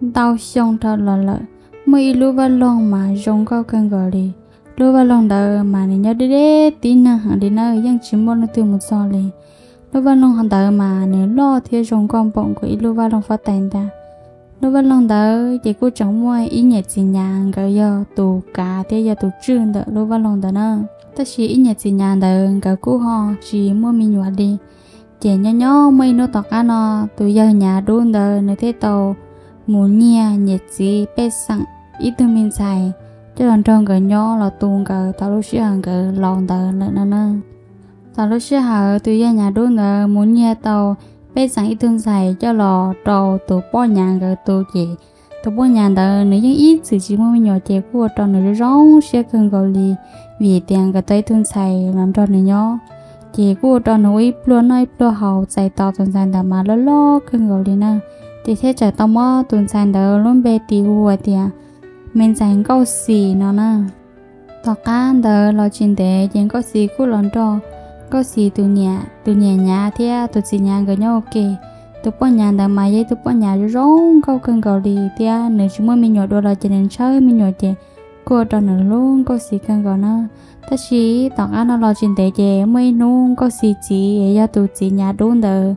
ntau xyoo dhau los lawm, muaj ib lub vaj loog mas zoo nkauj kawg nkaus li. Lub vaj loog ntawd mas nws nyob deb deb tib neeg heev li na, yeej tsis muaj leej twg mus txog li. Lub vaj loog ntawd mas nws loj thiab zoo nkauj npaum nkaus ib lub vaj loog fab tais ntag. Lub vaj loog ntawd ces kuj tseem muaj ib niam txiv nyav, nkawd yog tus kav thiab yog tus tswj ntawm lub vaj loog ntawd na. Tab sis ib niam txiv nyav ntawd nkawd kuj ho tsis muaj me nyuam li. Ces nyob nyob muaj ib hnub tom qab no, tus yawg nyav dub ntawd nws thiaj tau mus nyiag niam txiv pej xeem ib tug me ntxhais coj los nrog nkawd nyob los tu nkawd thaum lub sij hawm nkawd laus ntawd lawm no na. Thaum lub sij hawm tus yawg nyav dub ntawd mus nyiag tau pej xeem ib tug ntxhais coj los rau tus poj nyav nkawd tu ces tus poj nyav ntawd nws yeej ib txwm tsis muaj me nyuam ces kuj ua rau nws zoo zoo siab kawg nkaus li, vim tias nkawd tau ib tug ntxhais los nrog nws nyob. Ces kuj ua rau nws ua ib pluag noj ib pluag haus, txais tos tus ntxhais ntawd mas loj loj kawg nkaus li na. Ces thiaj txawm tau muab tus ntxhais ntawd lub npe tis hu ua tias me ntxhais Nkauj Xis no na. Tom qab ntawd los tsis ntev ces Nkauj Xis kuj los nrog Nkauj Xis tus niam, tus niam nyav thiab tus txiv nyav nkawd nyob ua ke. Tus poj nyav ntawd mas yog ib tug poj nyav zoo zoo nkauj kawg nkaus li thiab nws tsis muaj me nyuam dua los ces nws ntshaw me nyuam ces kuj ua rau nws hlub Nkauj Xis kawg nkaus na. Tab sis tom qab no los tsis ntev ces muaj ib hnub Nkauj Xis txiv yog tus txiv nyav dub ntawd,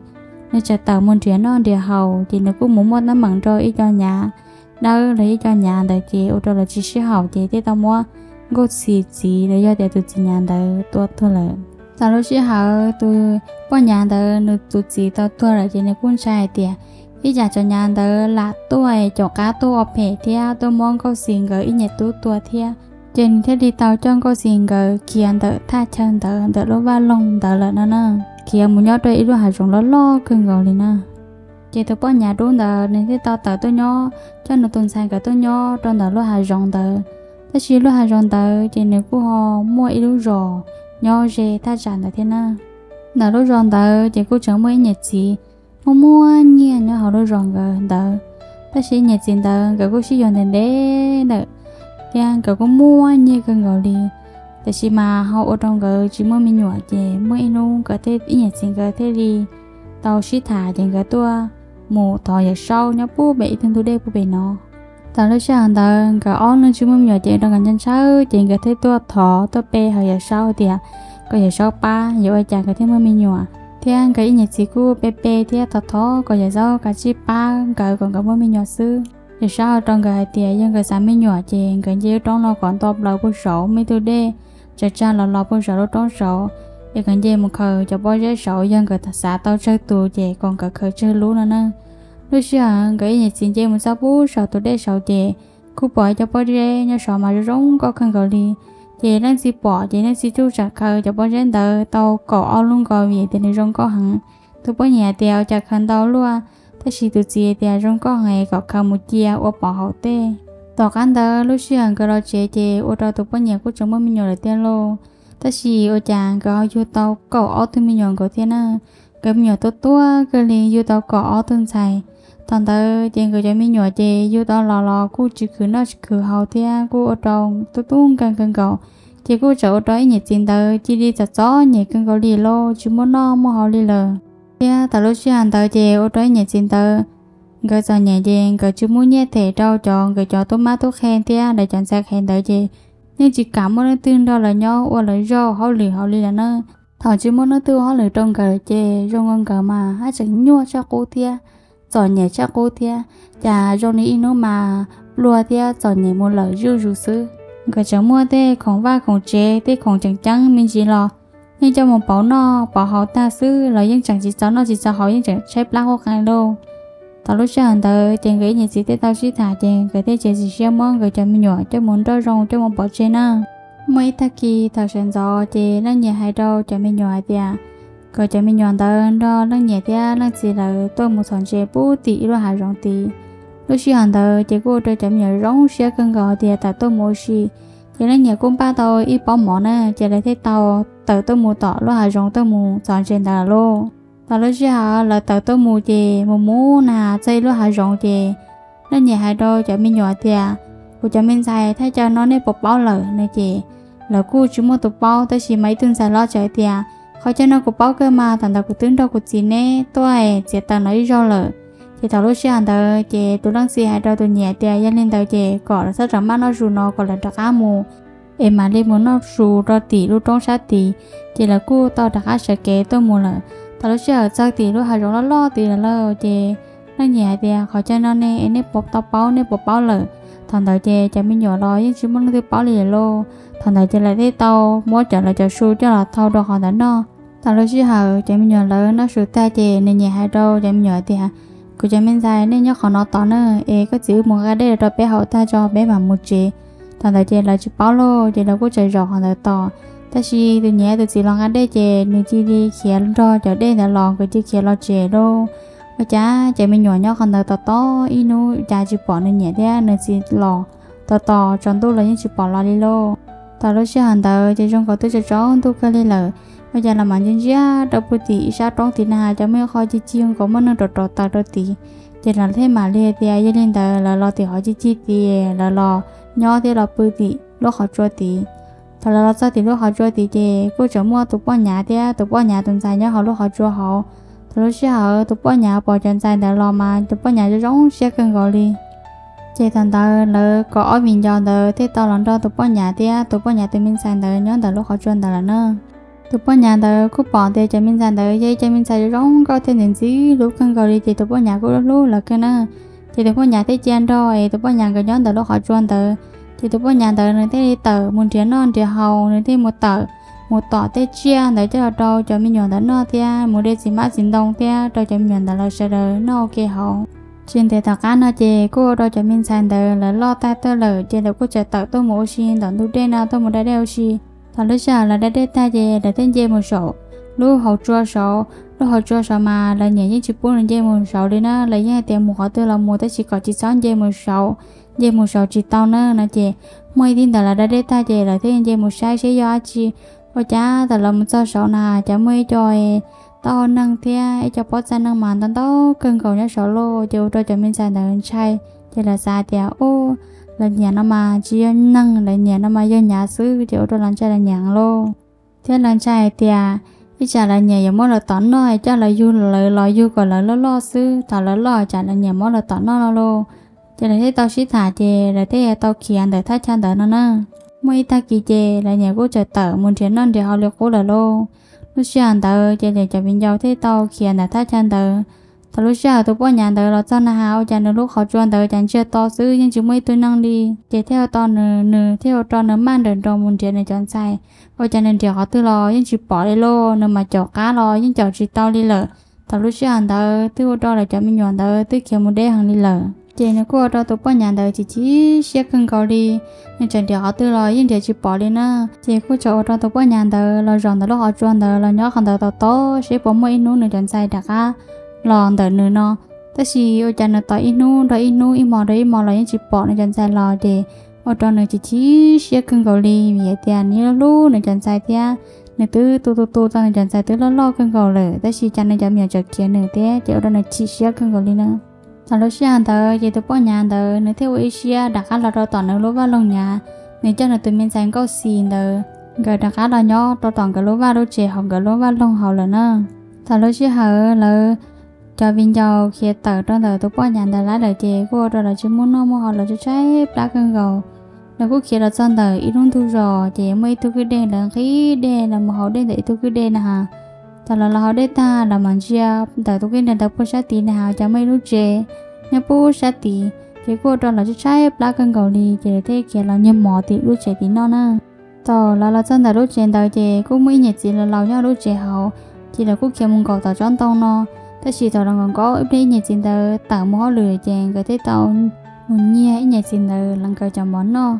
nws txawm tawm mus nrhiav noj nrhiav haus ces nws kuj mus muaj teeb meem nrog ib co nyav dawb los ib co nyav ntawd ces ua rau lawv tsis sib haum ces thiaj tau muab Nkauj Xis txiv los yog tias tus txiv nyav ntawd tua tuag lawm. Thaum lub sij hawm tus poj nyav ntawd nws tus txiv tau tuag lawm ces nws kuj ntshai hais tias ib tsam cov nyav ntawd lam tuaj caum qab tuaj ua phem thiab tuaj muab Nkauj Xis nkawd ib niam tub tua thiab. Ces nws thiaj li tau coj Nkauj Xis nkawd khiav ntawm thaj chaw ntawd ntawm lub vaj loog ntawd lawm no na, khiav mus nyob rau ib lub hav zoov loj loj kawg nkaus li na. Ces tus poj nyav dub ntawd nws thiaj tau tawm tuaj nyob, coj nws tus ntxhais nkawd tuaj nyob rau ntawm lub hav zoov ntawd. Tab sis lub hav zoov ntawd ces nws kuj ho muaj ib lub zos nyob ze thaj tsam ntawd thiab na. Ntawm lub zos ntawd ces kuj tseem muaj ib niam txiv muaj muaj nyiaj nyob hauv lub zos nkawd ntawd. Tab sis ib niam txiv ntawd nkawd kuj sib yuav ntev ntev lawm thiab nkawd kuj muaj nyiaj kawg nkaus li. Tiam sis mas ho ua rau nkawd tsis muaj me nyuam ces muaj ib hnub nkawd thiaj, ib niam txiv nkawd thiaj li tau sib tham ces nkawd tuaj mus thov Yawm Saub nyob puag pem ib tug ntug dej puag pem no. Thaum lub sij hawm ntawd nkawd ob leeg tsis muaj me nyuam ces rau nkawd ntshaw ntshaw ces nkawd thiaj tuaj thov tuaj pe hawm Yawm Saub tias kom Yawm Saub pab yuav ua cas nkawd thiaj muaj me nyuam. Thiab nkawd ib niam txiv kuj pe pe thiab thov thov kom Yawm Saub kav tsij pab nkawd kom nkawd muaj me nyuam xwb. Yawm Saub hais rau nkawd hais tias yog nkawd xav me nyuam ces nkawd nce lub roob no kom nto plaws puag saud muaj ib tug dej tsaws tsag los los puag saud lub roob saud, es nkawd nce mus khaws cov pob zeb saud, yog nkawd xav tau tsawg tus ces kom nkawd khaws tsawg lub no na. Lub sij hawm nkawd ib niam txiv nce mus txog puag saum tus dej saud ces kuj pom ib cov pob zeb nyob saud mas zoo zoo nkauj kawg nkaus li. Ces leej txiv pom ces leej txiv kuj tseem khaws cov pob zeb ntawd tau kaum ob lub nkaus vim tias nws zoo nkauj heev. Tus poj niam tias ua cas khaws ntau luaj, tab sis tus txiv tias zoo nkauj heev kom khaws mus cia ua pov haum tej. Tom qab ntawd lub sij hawm nkawd los tsev ces ua rau tus poj niam kuj tseem muaj me nyuam lawm tiag lauj. Tab sis ua cas nkawd ho yug tau kaum ob tug me nyuam nkaus thiab na. Nkawd me nyuam tuaj tuaj kawg li, yug tau kaum ob tug ntxhais. Thaum ntawd ces nkawd cov me nyuam ces yug tau los los kuj tsis khwv noj tsis khwv haus thiab kuj ua rau tub tub nkeeg kawg nkaus. Ces kuj txawm ua rau ib niam txiv ntawd cia li txom txom nyem kawg nkaus li lauj, tsis muaj noj muaj haus li lawm. Thiab thaum lub sij hawm ntawd ces ua rau ib niam txiv ntawd nkawd txom nyem ces nkawd tsis muaj nyiaj them rau cov, nkawd cov tub mab tub qhe thiab lawv cov ntxhais qhev ntawd ces yeej tsis kam muaj leej twg nrog lawv nyob ua lawv zog hauj lwm haus li lawm na. Thaum tsis muaj leej twg ua hauj lwm rau nkawd ces zoo nkaus nkawd mas haj tseem nyuaj tshaj qub thiab, txom nyem tshaj qub thiab, cas zoo li ib hnub mas pluag thiab txom nyem mus lawm zuj zus xwb. Nkawd tseem muaj tej khoom vaj khoom tsev, tej khoom tseem ceeb me ntsis los yeej coj mus pauv noj pauv haus tag xwb los yeej tseem tsis txaus noj tsis txaus haus, yeej tseem tshaib plab quj qees lauj. Thaum lub sij hawm ntawd ces nkawd ib niam txiv thiaj tau sib tham ces nkawd thiaj txiav txim siab muab nkawd cov me nyuam coj mus nrauj zoo coj mus pov tseg na. Muaj ib tag kis thaum sawv ntxov ces leej niam hais rau cov me nyuam hais tias kom cov me nyuam ntawd nrog leej niam thiab leej txiv lawv tuaj mus txhom ntses puag tim ib lub hav zoov tid. Lub sij hawm ntawd ces kuj ua rau cov me nyuam zoo siab kawg nkaus tias tawm tuaj mus ua si. Ces leej niam kuj npaj tau ib pob mov na, ces lawv thiaj tau tawm tuaj mus tom lub hav zoov tuaj mus txhom ntses ntawd lauj. Thaum lub sij hawm lawv tawm tuaj mus ces mus mus na txog ib lub hav zoov ces leej niam hais rau cov me nyuam tias, kuv cov me ntxhais, thaj chaw no nej puas paub lawm no? Ces lawv kuj tsis muaj tus paub, tab sis mas ib tug ntxhais hlob txawm hais tias, qhov chaw no kuv paub kawg mas, thaum ntawd kuv twb nrog kuv txiv neb tuaj txiav taws no ib zaug lawm. Ces thaum lub sij hawm ntawd ces tus leej txiv hais rau tus niam tias yog li ntawd ces kom lawv txhob rov maj noj su no, kom lawv rov qab mus es mam li mus noj su rau tim lub roob sab tid. Ces lawv kuj tau rov qab sawv kev tuaj mus lawm. Thaum lub sij hawm txog tim lub hav zoov loj loj tid lawm lauj, ces leej niam hais tias qhov chaw no ne es nej puas tau paub, nej puas paub lawm? Thaum ntawd ces cov me nyuam los yeej tsis muaj leej twg paub li lawm lauj. Thaum ntawd ces lawv thiaj tau muab cov lawv cov su coj los thau rau qhov ntawd noj. Thaum lub sij hawm cov me nyuam lawv noj su tag ces nws niam hais rau cov me nyuam tias, kuv cov me ntxhais, nej nyob qhov no tos na, es koj txiv wb mus nqa dej los rau peb haus tag tso peb mam mus tsev. Thaum ntawd ces lawv tsis paub lauj, ces lawv kuj tseem zaum qhov ntawd tos. Tab sis tus niam tus txiv los nqa dej ces nws cia li khiav nrog cov dej ntawd los, nkawd cia li khiav los tsev lauj. Ua cas cov me nyuam nyob qhov ntawd tos tos ib hnub cas tsis pom nws niam thiab nws txiv los, tos tos tsaus ntuj los yeej tsis pom los li lauj. Thaum lub sij hawm ntawd ces zoo nkaus twb tsaus ntuj kawg li lawm, ua cas los mas ntsia ntsia rau puag tim ib sab roob tid na has, cov muaj ib qho cig cig nkaus muaj neeg rov rov taws rau tid. Ces lawv thiaj mam li tias yog li ntawd lawv los tim qhov cig cig tid, lawv los nyob thiab los pw tim lub qhov tsua tid. Thaum lawv los txog tim lub qhov tsua tid ces kuj tseem muaj tus poj nyav thiab tus poj nyav tus ntxhais nyob hauv lub qhov tsua hauv. Thaum lub sij hawm tus poj nyav pom cov ntxhais ntawd los mas tus poj nyav zoo zoo siab kawg nkaus li. Ces thaum ntawd lawv kaum ob viv ncaus ntawd thiaj tau los nrog tus poj nyav thiab tus poj nyav tus me ntxhais ntawd nyob ntawm lub qhov tsua ntawd lawm na. Tus poj nyav ntawd kuj pom tias cov me ntxhais ntawd yog ib cov me ntxhais zoo zoo nkauj thiab ntxim ntxim hlub kawg nkaus li, ces tus poj nyav kuj hlub hlub lawv kawg na. Ces tus poj nyav thiaj cia nrog es tus poj nyav nkawd nyob ntawm lub qhov tsua ntawd. Ces tus poj nyav ntawd nws thiaj li tawm mus nrhiav noj nrhiav haus, nws thiaj mus tawm mus tom tej tsiaj ntawd coj los rau cov me nyuam ntawd noj thiab mus de txiv hmab txiv ntoo thiab rau cov me nyuam ntawd lawv sawv daws noj ua ke haus. Tsis ntev tom qab no ces kuj ua rau cov me ntxhais ntawd lawv loj tag tuaj lawm, ces lawv kuj tseem tawm tuaj mus ua si ntawm ntug dej no, tuaj mus da dej ua si. Thaum lub sij hawm lawv da dej tag ces lawv thiaj nce mus saum lub hauv tsua saud. Lub hauv tsua saud mas lawv niam yeej tsis pub lawv nce mus saud li na, lawv yeej hais tias mus qhov twg los mus tab sis kom tsis txhob nce mus saud, nce mus saud tsis tau na no ces muaj ib tib ntawd lawv da dej tag ces lawv thiaj nce mus saib seb yog dab tsi. Ua cas thaum lawv mus txog saud na cas muaj ib co taub hau neeg thiab ib co pob txha neeg mas ntau ntau kawg nkaus nyob saud lauj, ces ua rau cov me ntxhais ntawd ntshai. Ces lawv xav tias, ub, lawv niam no mas tsis yog neeg, lawv niam no mas yog nyav xwb, ces ua rau lawv ntshai lawv niam lauj. Thiab lawv ntshai hais tias ib tsam lawv niam yuav muab lawv tom noj es coj lawv yug, lawv los yug kom lawv loj loj xwb, thaum lawv loj tsam lawv niam muab lawv tom noj no lauj. Ces lawv thiaj tau sib tham ces lawv thiaj tau khiav ntawm thaj chaw ntawd no na. Muaj ib tag kis ces lawv niam kuj tseem tawm mus nrhiav noj nrhiav haus li qub lawm lauj. Lub sij hawm ntawd ces lawv cov viv ncaus thiaj tau khiav ntawm thaj chaw ntawd. Thaum lub sij hawm tus poj nyav ntawd los txog na has, ua cas nws lub qhov tsua ntawd cas ntsiag to xwb, yeej tsis muaj ib tug neeg li. Ces thiaj ua rau nws, nws thiaj ua rau nws maj nrawm nroos mus nrhiav nws cov ntxhais. Ua cas nws nrhiav qhov twg los yeej tsis pom li lauj, nws mas caum qab los yeej caum tsis tau li lawm. Thaum lub sij hawm ntawd twb ua rau lawv cov me nyuam ntawd twb khiav mus deb heev li lawm. Ces nws kuj ua rau tus poj nyav ntawd chim chim siab kawg nkaus li. Nws tseem nrhiav qhov twg los yeej nrhiav tsis pom li na. Ces kuj tseem ua rau tus poj nyav ntawd los zaum ntawm lub qhov tsua ntawd los nyob qhov ntawd tos tos seb puas muaj ib hnub nws cov ntxhais rov qab los ntawm nws no. Tab sis ua cas nws tos ib hnub nrog ib hnub, ib hmo nrog ib hmo los yeej tsis pom nws cov ntxhais los, ces ua rau nws chim chim siab kawg nkaus li, vim hais tias nws hlub hlub nws cov ntxhais thiab nws twb tu tu tu tau nws cov ntxhais twb loj loj kawg nkaus lawm, tab sis cas nws cov me nyuam tseem khiav nws thiab, ces ua rau nws chim siab kawg nkaus li na. Thaum lub sij hawm ntawd ces tus poj nyav ntawd nws thiaj ua ib siab rov qab los rau tom nws lub vaj loog nyav, nws coj nws tus me ntxhais Nkauj Xis ntawd, nkawd rov qab los nyob rau tom nkawd lub vaj lub tsev hauv nkawd lub vaj loog hauv lawm na. Thaum lub sij hawm lawv cov viv ncaus khiav tawm rau ntawm tus poj nyav ntawd lawm ces kuj ua rau lawv tsis muaj noj muaj haus, lawv tshaib tshaib plab kawg nkaus. Lawv kuj khiav los txog ntawm ib lub ntug zos, ces muaj ib tug kwj deg, lawv nqhis dej los mus haus dej ntawm ib tug kwj dej na has. Thaum lawv los haus dej tag, lawv mam ntsia ntawm tus kwj deg ntawd puag sab tid na has, cas muaj ib lub tsev nyob puag sab tid, ces kuj ua rau lawv tshaib tshaib plab kawg nkaus li, ces lawv thiaj khiav los nyiag mov tim lub tsev tid noj na. Thaum lawv los txog ntawm lub tsev ntawd ces kuj muaj ib niam txiv laus laus nyob lub tsev hauv, ces lawv kuj khiav mus nkaum tom tsob ntoo no. Tab sis thaum lawv nkaum nkaum ib pliag ib niam txiv ntawd tawm mus hauj lwm, ces nkawd thiaj tau mus nyiag ib niam txiv ntawd los nkawd cov mov noj.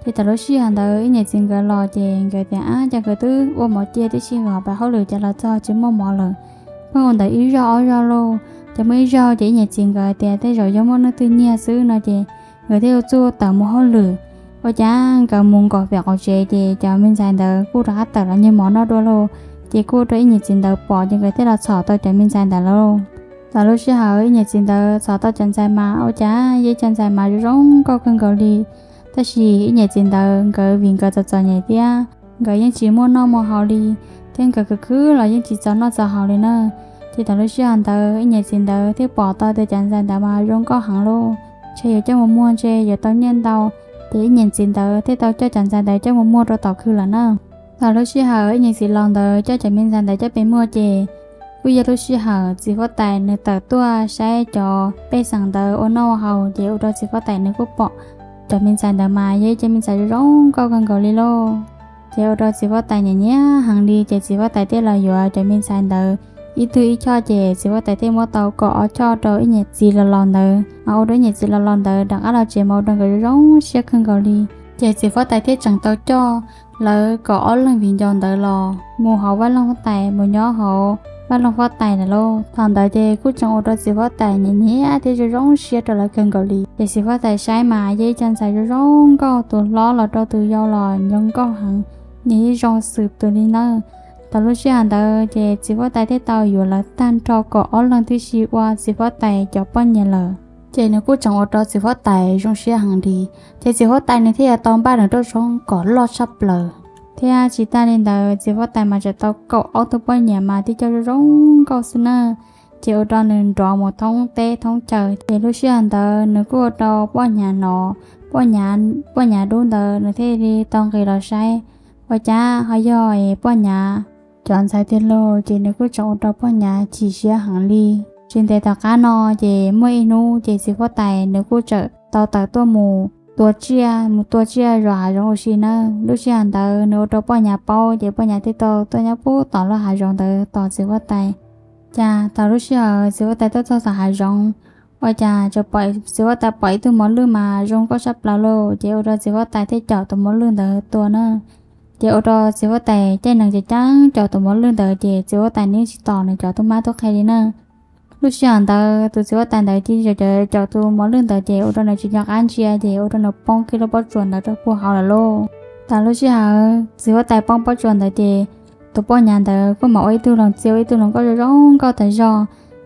Ces thaum lub sij hawm ntawd ib niam txiv nkawd los ces nkawd tias, ab, cas nkawd twb ua mov cia tib si, nkawd pais hauj lwm ces los txog tsis muaj mov lawm. Pheej ua ntawd ib zaug ob zaug lauj, ces muaj ib zaug ces ib niam txiv nkawd tias tej zaum yog muaj leej twg nyiag xwb no ces nkawd thiaj ua txuj tawm mus hauj lwm. Ua cas nkawd mus nkaum pem qaum tsev ces cov me ntxhais ntawd kuj rov qab tawm los nyiag mov noj dua lauj, ces kuj ua rau ib niam txiv ntawd pom ces nkawd thiaj los txhom tau cov me ntxhais ntawd lauj. Thaum lub sij hawm ib niam txiv ntawd txhom tau cov ntxhais mas ua cas yog cov ntxhais mas zoo zoo nkauj kawg nkaus li. Tab sis ib niam txiv ntawd nkawd vim nkawd txom txom nyem thiab nkawd yeej tsis muaj noj muaj haus li, thiab nkawd khwv khwv los yeej tsis txaus noj txaus haus li na. Ces thaum lub sij hawm ntawd ib niam txiv ntawd thiaj pom tau tias cov ntxhais ntawd mas zoo nkauj heev lauj, ntshe yuav coj mus muag ntshe yuav tau nyiaj ntau. Ces ib niam txiv ntawd thiaj tau coj cov ntxhais ntawd coj mus muag rau tom khw lawm na. Thaum lub sij hawm ib niam txiv laus ntawd coj cov me ntxhais ntawd coj pes muag ces kuj yog lub sij hawm txiv huab tais nws tawm tuaj saib cov pej xeem ntawd ua noj ua haus ces ua rau txiv huab tais nws kuj pom cov me ntxhais ntawd mas yog ib cov me ntxhais zoo zoo nkauj kawg nkaus li lauj. Ces ua rau txiv huab tais nyiam nyiam heev li ces txiv huab tais thiaj los yuav cov me ntxhais ntawd ib tug ib choj ces txiv huab tais thiaj muab tau kaum ob choj rau ib niam txiv laus laus ntawd mas ua rau ib niam txiv laus laus ntawd rov qab los tsev mas ua rau nkawd zoo zoo siab kawg nkaus li. Ces txiv huab tais thiaj tseem tau coj lawv kaum ob leeg viv ncaus ntawd los mus hauv vaj loog huab tais mus nyob hauv vaj loog huab tais lawm lauj. Thaum ntawd ces kuj tseem ua rau txiv huab tais nyiam nyiam thiab zoo zoo siab rau lawv kawg nkaus li. Ces txiv huab tais saib mas yog ib cov ntxhais zoo zoo nkauj, tus hlob los rau tus yau los zoo nkauj heev, nyias yeej zoo xws tus li nawb. Thaum lub sij hawm ntawd ces txiv huab tais thiaj tau yuav lawv tag nrho kaum ob leeg tib si ua txiv huab tais cov poj niam lawm. Ces nws kuj tseem ua rau txiv huab tais zoo siab heev li. Ces txiv huab tais nws thiaj yuav tau npaj nws rooj tshoob kom loj tshaj plaws. Thiab tsis tas li ntawd txiv huab tais mas tseem tau kaum ob tug poj niam mas tib co zoo zoo nkauj xwb na. Ces ua rau nws nrov mus thoob teb thoob chaw. Ces lub sij hawm ntawd nws kuj ua rau poj nyav no, poj nyav, poj nyav dub ntawd nws thiaj li tau nqis los saib. Ua cas ho yog poj nyav cov ntxhais tiag lauj. Ces nws kuj tseem ua rau poj nyav chim siab heev li. Tsis ntev tom qab no ces muaj ib hnub ces txiv huab tais nws kuj tseem tau tawm tuaj mus tua tsiaj, mus tua tsiaj zov hav zoov ua si na. Lub sij hawm ntawd nws ua rau poj nyav paub ces poj nyav thiaj tau tuaj nyob puag tom lub hav zoov ntawd tos txiv huab tais. Cas thaum lub sij hawm txiv huab tais tuaj txog tom hav zoov, ua cas txiv huab tais pom ib tug mos lwj mas zoo nkauj tshaj plaws lauj. Ces ua rau txiv huab tais thiaj caum tus mos lwj ntawd tua na. Ces ua rau txiv huab tais caij nees ces cav caum tus mos lwj ntawd ces txiv huab tais nws tsis tos nws cov tub mab tub qhe li na. Lub sij hawm ntawd tus txiv huab tais ntawd cia li caum tus mos lwj ntawd ces ua rau nws tsis nco qab ntsia ces ua rau nws poob kiag lub pob tsuas ntawd rau puag hauv lawm lauj. Thaum lub sij hawm txiv huab tais poob pob tsuas ntawd ces tus poj nyav ntawd kuj mam ua ib tug hluas ntxhais, ua ib tug hluas nkauj zoo zoo nkauj tas zog.